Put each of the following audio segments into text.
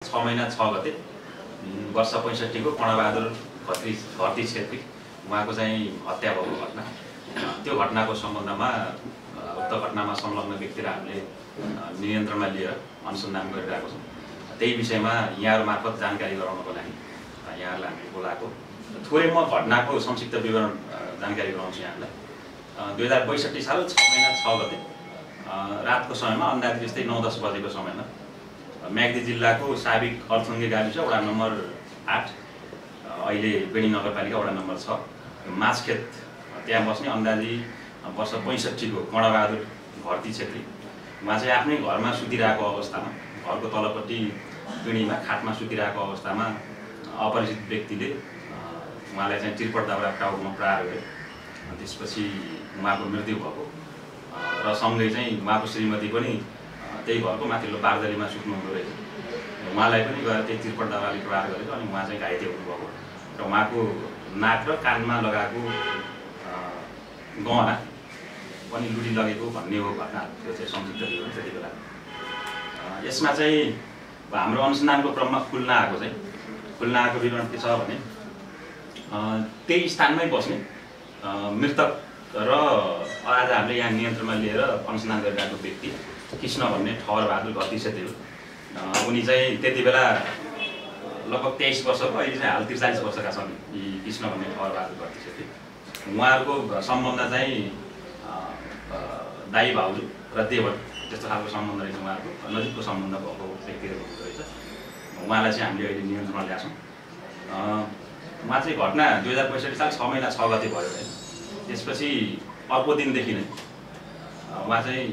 6 महिना 6 गते वर्ष 65 को कर्णबहादुर घरती छेत्री उहाँको चाहिँ हत्या भएको घटना त्यो घटनाको सम्बन्धमा उक्त घटनामा संलग्न व्यक्तिलाई हामीले नियन्त्रणमा लिएर अनुसन्धान गरिरहेको छौँ। त्यही विषयमा यहाँहरु मार्फत जानकारी गराउनको लागि यहाँहरुलाई हामीले बोलाएको। थोरै म घटनाको संक्षिप्त विवरण जानकारी गराउँछु यहाँलाई। 2062 साल 6 महिना 6 गते रातको समयमा अन्दाज जस्तै 9-10 बजेको समयमा म्याग्दी जिल्लाको साबिक अर्थुङ्गे गाविस वडा नम्बर 8 अहिले बेनी नगरपालिका वडा नम्बर 6 माछखेत त्यहाँ बस्ने अन्दाजी वर्ष 65 को कर्णबहादुर घरती छेत्री उहाँ चाहिँ आफ्नै घरमा सुतिरहेको अवस्थामा घरको तलपट्टि पिँढीमा खाटमा सुतिरहेको अवस्थामा अपरिचित व्यक्तिले उहाँलाई चाहिँ चिरपट दाउरा टाउकोमा प्रहार गरे। त्यसपछि उहाँको मृत्यु भएको र सँगै चाहिँ उहाँको श्रीमती पनि त्यही घरको माथिल्लो बारदलीमा सुत्नुहुँदो रहेछ। उहाँलाई पनि गएर त्यही चिरपट दाउराले प्रहार गरेको अनि उहाँ चाहिँ घाइते हुनुभएको र उहाँको नाक र कानमा लगाएको गहना पनि लुटी लगेको भन्ने हो घटना। त्यो चाहिँ संक्षिप्त विवरण त्यति बेला। यसमा चाहिँ हाम्रो अनुसन्धानको क्रममा खुल्न आएको विवरण के छ भने त्यही स्थानमै बस्ने मृतक र आज हामीले यहाँ नियन्त्रणमा लिएर अनुसन्धान गरिरहेको व्यक्ति कृष्ण भन्ने ठहरबहादुर घरती छेत्री हो। उनी चाहिँ त्यति बेला लगभग 23 वर्षको, अहिले चाहिँ हाल 43 वर्षका छन् यी कृष्ण भन्ने ठहरबहादुर घरती छेत्री। उहाँहरूको सम्बन्ध चाहिँ दाइ भाउजू र देवर त्यस्तो खालको सम्बन्ध रहेछ। उहाँहरूको नजिकको सम्बन्ध भएको व्यक्तिहरू हुँदो रहेछ। उहाँलाई चाहिँ हामीले अहिले नियन्त्रणमा ल्याएको छौँ। उहाँ चाहिँ घटना 2065 साल 6 महिना 6 गते भयो है। त्यसपछि अर्को दिनदेखि नै उहाँ चाहिँ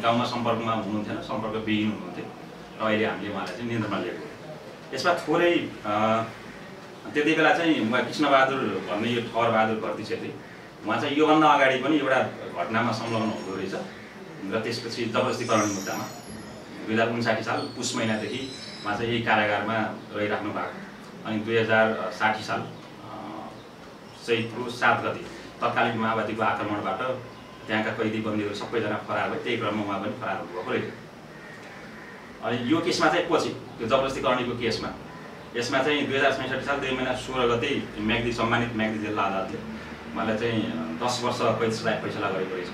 गाउँमा सम्पर्कमा हुनुहुन्थेन, सम्पर्कविहीन हुनुहुन्थ्यो र अहिले हामीले उहाँलाई चाहिँ नियन्त्रणमा लिएको। यसमा थोरै त्यति बेला चाहिँ उहाँ कृष्णबहादुर भन्ने यो ठहरबहादुर घरती छेत्री उहाँ चाहिँ योभन्दा अगाडि पनि एउटा घटनामा संलग्न हुँदो रहेछ र त्यसपछि जबरजस्तीकरण मुद्दामा 2059 साल पुष महिनादेखि उहाँ चाहिँ यही कारागारमा रहिराख्नु भएको। अनि 2060 साल चैतको 7 गते तत्कालीन माओवादीको आक्रमणबाट त्यहाँका कैदी बन्दीहरू सबैजना फरार भए। त्यही क्रममा उहाँ पनि फरार हुनुभएको रहेछ। अनि यो केसमा चाहिँ पछि त्यो जबरजस्तीकरणको केसमा यसमा चाहिँ 2066 साल 2 महिना 16 गते म्याग्दी सम्मानित म्याग्दी जिल्ला अदालतले उहाँलाई चाहिँ 10 वर्ष कैद सजाय फैसला गरेको रहेछ।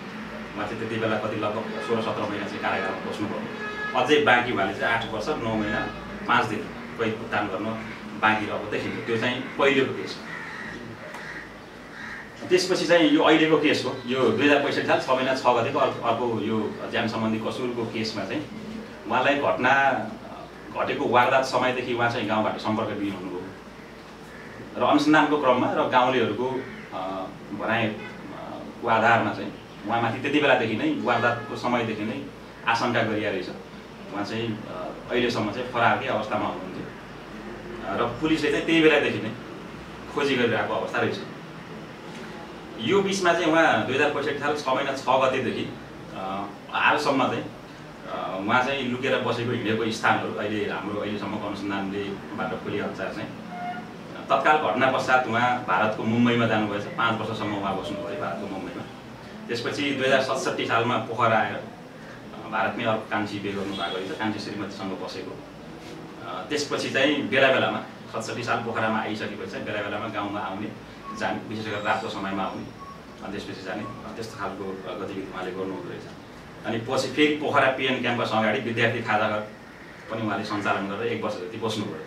उहाँ चाहिँ त्यति बेला कति लगभग 16-17 महिना चाहिँ कारागारमा बस्नुभयो। अझै बाँकी उहाँले चाहिँ 8 वर्ष 9 महिना 5 दिन कैद भुक्तान गर्न बाँकी रहेको देखिन्छ। त्यो चाहिँ पहिलेको केस। त्यसपछि चाहिँ यो अहिलेको केस हो। यो 2065 साल 6 महिना 6 गतेको अर्को यो ज्यान सम्बन्धी कसुरको केसमा चाहिँ उहाँलाई घटना घटेको वारदात समयदेखि उहाँ चाहिँ गाउँबाट सम्पर्कविहीन हुनुभयो र अनुसन्धानको क्रममा र गाउँलेहरूको भनाइको आधारमा चाहिँ उहाँमाथि त्यति बेलादेखि नै वारदातको समयदेखि नै आशंका गरिया रहेछ। उहाँ चाहिँ अहिलेसम्म चाहिँ फरारकै अवस्थामा हुनुहुन्थ्यो र पुलिसले चाहिँ त्यही बेलादेखि नै खोजी गरिरहेको अवस्था रहेछ। यो बिचमा चाहिँ उहाँ 2065 साल 6 महिना 6 गतेदेखि आजसम्म चाहिँ उहाँ चाहिँ लुकेर बसेको हिँडेको स्थानहरू अहिले हाम्रो अहिलेसम्मको अनुसन्धानलेबाट खोलिअनुसार चाहिँ तत्काल घटना पश्चात उहाँ भारतको मुम्बईमा जानुभएछ। 5 वर्षसम्म उहाँ बस्नुभयो भारतको मुम्बईमा। त्यसपछि 2067 सालमा पोखरा आएर भारतमै अर्को कान्छी बिहे गर्नुभएको रहेछ, कान्छी श्रीमतीसँग बसेको। त्यसपछि चाहिँ बेला बेलामा 67 साल पोखरामा आइसकेपछि चाहिँ बेला बेलामा गाउँमा आउने जाने, विशेष गरेर रातको समयमा आउने अनि त्यसपछि जाने त्यस्तो खालको गतिविधि उहाँले गर्नुहुँदो रहेछ। अनि पछि फेरि पोखरा पिएन क्याम्पस अगाडि विद्यार्थी खाजाघर पनि उहाँले सञ्चालन गरेर 1 वर्ष जति बस्नुभयो।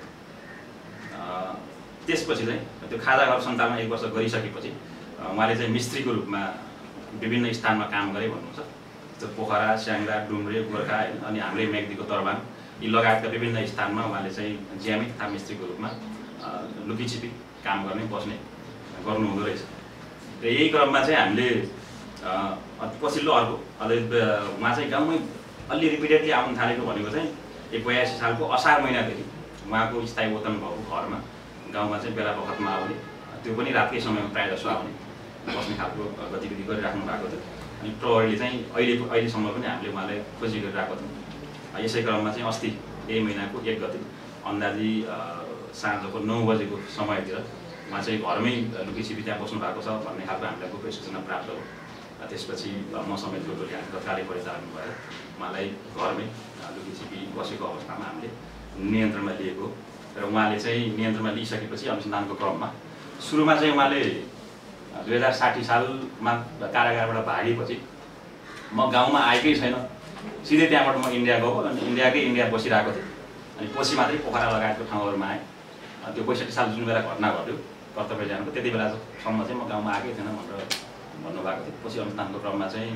त्यसपछि चाहिँ त्यो खाजाघर सञ्चालन 1 वर्ष गरिसकेपछि उहाँले चाहिँ मिस्त्रीको रूपमा विभिन्न स्थानमा काम गरे भन्नुहुन्छ। त्यो पोखरा, स्याङ्जा, डुम्रे, गोर्खा अनि हाम्रै म्याग्दीको तरबाङ यी लगायतका विभिन्न स्थानमा उहाँले चाहिँ ज्यामित तथा मिस्त्रीको रूपमा लुकीछिपी काम गर्ने बस्ने गर्नुहुँदो रहेछ। र यही क्रममा चाहिँ हामीले पछिल्लो अर्को उहाँ चाहिँ गाउँमै अलि रिपिटेडली आउनु थालेको भनेको चाहिँ 82 सालको असार महिनादेखि उहाँको स्थायी वतन भएको घरमा गाउँमा चाहिँ बेला बखतमा आउने, त्यो पनि रातकै समयमा प्रायः जसो आउने बस्ने खालको गतिविधि गरिराख्नु भएको थियो। अनि प्रहरीले चाहिँ अहिलेसम्म पनि हामीले उहाँलाई खोजी गरिरहेको थियौँ। यसै क्रममा चाहिँ अस्ति यही महिनाको 1 गते अन्दाजी साँझको 9 बजेको समयतिर उहाँ चाहिँ घरमै लुकीछिपी त्यहाँ बस्नु भएको छ भन्ने खालको हामीलाई गुप्त सूचना प्राप्त हो। त्यसपछि म समेतको टोली हामी तत्कालै परिचालन भएर उहाँलाई घरमै लुकीछिपी बसेको अवस्थामा हामीले नियन्त्रणमा लिएको र उहाँले चाहिँ नियन्त्रणमा लिइसकेपछि अनुसन्धानको क्रममा सुरुमा चाहिँ उहाँले 2060 सालमा कारागारबाट भागेपछि म गाउँमा आएकै छैन, सिधै त्यहाँबाट म इन्डिया गएको अनि इन्डिया बसिरहेको थिएँ। अनि पछि मात्रै पोखरा लगायतको ठाउँहरूमा आएँ। त्यो 65 साल जुन बेला घटना घट्यो कर्तव्य जानको, त्यति बेलासम्म चाहिँ म गाउँमा आएकै थिएन भनेर भन्नुभएको थियो। पछि अनुसन्धानको क्रममा चाहिँ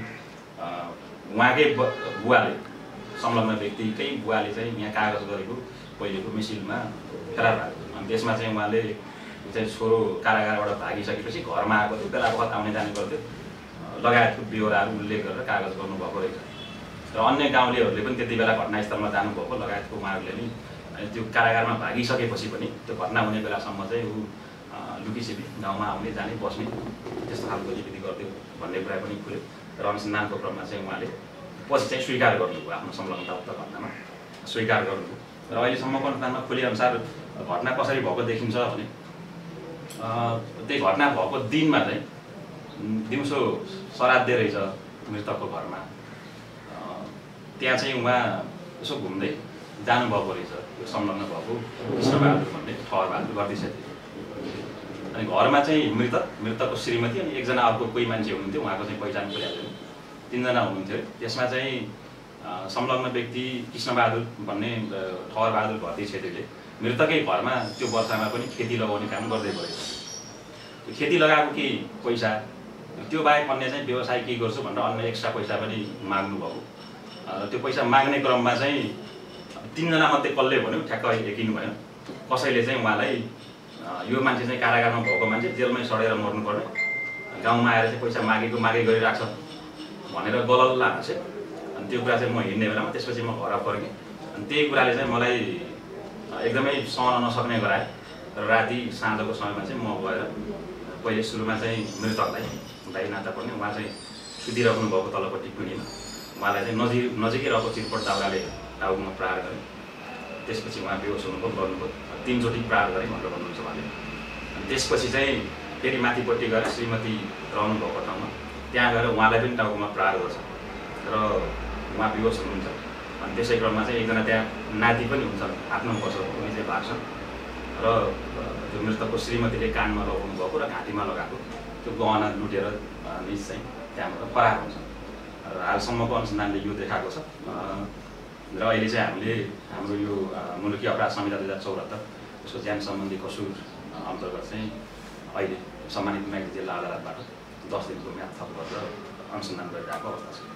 उहाँकै बुवाले, संलग्न व्यक्तिकै बुवाले चाहिँ यहाँ कागज गरेको पहिलेको मिसिलमा फेरार भएको। अनि त्यसमा चाहिँ उहाँले चाहिँ छोरो कारागारबाट भागिसकेपछि घरमा आएको थियो, बेला बखत आउने जाने गर्थ्यो लगायतको ब्यौराहरू उल्लेख गरेर कागज गर्नुभएको रहेछ। र अन्य गाउँलेहरूले पनि त्यति बेला घटनास्थलमा जानुभएको लगायतको उहाँहरूले नि त्यो कारागारमा भागिसकेपछि पनि त्यो घटना हुने बेलासम्म चाहिँ ऊ लुकीछिपी गाउँमा आउने जाने बस्ने त्यस्तो खालको गतिविधि गर्थ्यो भन्ने कुरा पनि खुल्यो। र अनुसन्धानको क्रममा चाहिँ उहाँले पछि चाहिँ स्वीकार गर्नुभयो, आफ्नो संलग्नता उक्त घटनामा स्वीकार गर्नुभयो। र अहिलेसम्मको अनुसन्धानमा खुलेअनुसार घटना कसरी भएको देखिन्छ भने त्यही घटना भएको दिनमा चाहिँ दिउँसो श्राद्ध रहेछ मृतकको घरमा। त्यहाँ चाहिँ उहाँ यसो घुम्दै जानुभएको रहेछ, यो संलग्न भएको कृष्णबहादुर भन्ने ठहरबहादुर गर्दै छ। अनि घरमा चाहिँ मृतकको श्रीमती अनि एकजना अर्को कोही मान्छे हुनुहुन्थ्यो, उहाँको चाहिँ पहिचान खोलिहाल्दैन, 3 जना हुनुहुन्थ्यो। त्यसमा चाहिँ संलग्न व्यक्ति कृष्णबहादुर भन्ने ठहरबहादुर भर्ती छेत्रीले मृतकै घरमा त्यो वर्षामा पनि खेती लगाउने काम गर्दै गएको। त्यो खेती लगाएको कि पैसा त्यो बाहेक अन्य चाहिँ व्यवसाय के गर्छु भनेर अन्य एक्स्ट्रा पैसा पनि माग्नु भएको। त्यो पैसा माग्ने क्रममा चाहिँ 3 जना मध्ये कसले भन्यो ठ्याक्क एकिनु भएन। कसैले चाहिँ उहाँलाई यो मान्छे चाहिँ कारागारमा भएको मान्छे जेलमै सडेर मर्नुपर्ने, गाउँमा आएर चाहिँ पैसा मागे गरिरहेको छ भनेर गलल्ला हाँसे। अनि त्यो कुरा चाहिँ म हिँड्ने बेलामा त्यसपछि म घर फर्केँ। अनि त्यही कुराले चाहिँ मलाई एकदमै सहन नसक्ने गरायो। र राति साँझको समयमा चाहिँ म गएर पहिले सुरुमा चाहिँ मृतकलाई दाइ नाता पर्ने उहाँ चाहिँ सुतिराख्नु भएको तलपट्टि कुनीमा उहाँलाई चाहिँ नजिकै रहेको चिरपट दाउराले टाउकोमा प्रहार गरेँ। त्यसपछि उहाँ बेहोस हुनुभयो, गर्नुभयो। 3 चोटि प्रहार गरेँ भनेर भन्नुहुन्छ उहाँले। अनि त्यसपछि चाहिँ फेरि माथिपट्टि गएर श्रीमती रहनु भएको ठाउँमा त्यहाँ गएर उहाँलाई पनि टाउकोमा प्रहार गर्छ र उहाँ बेहोस हुनुहुन्छ। अनि त्यसै क्रममा चाहिँ एकजना त्यहाँ नाति पनि हुन्छ, 8-9 वर्षको, उनी चाहिँ भाग्छन् र त्यो मृतकको श्रीमतीले कानमा लगाउनु भएको र घाँटीमा लगाएको त्यो गहना लुटेर निज चाहिँ त्यहाँबाट फरार हुन्छ। र हालसम्मको अनुसन्धानले यो देखाएको छ। र अहिले चाहिँ हामीले हाम्रो यो मुलुकी अपराध संहिता 2074 यसको ज्यान सम्बन्धी कसुर अन्तर्गत चाहिँ अहिले सम्मानित म्याग्दी जिल्ला अदालतबाट 10 दिनको म्याद थप गरेर अनुसन्धान गरिरहेको अवस्था छ।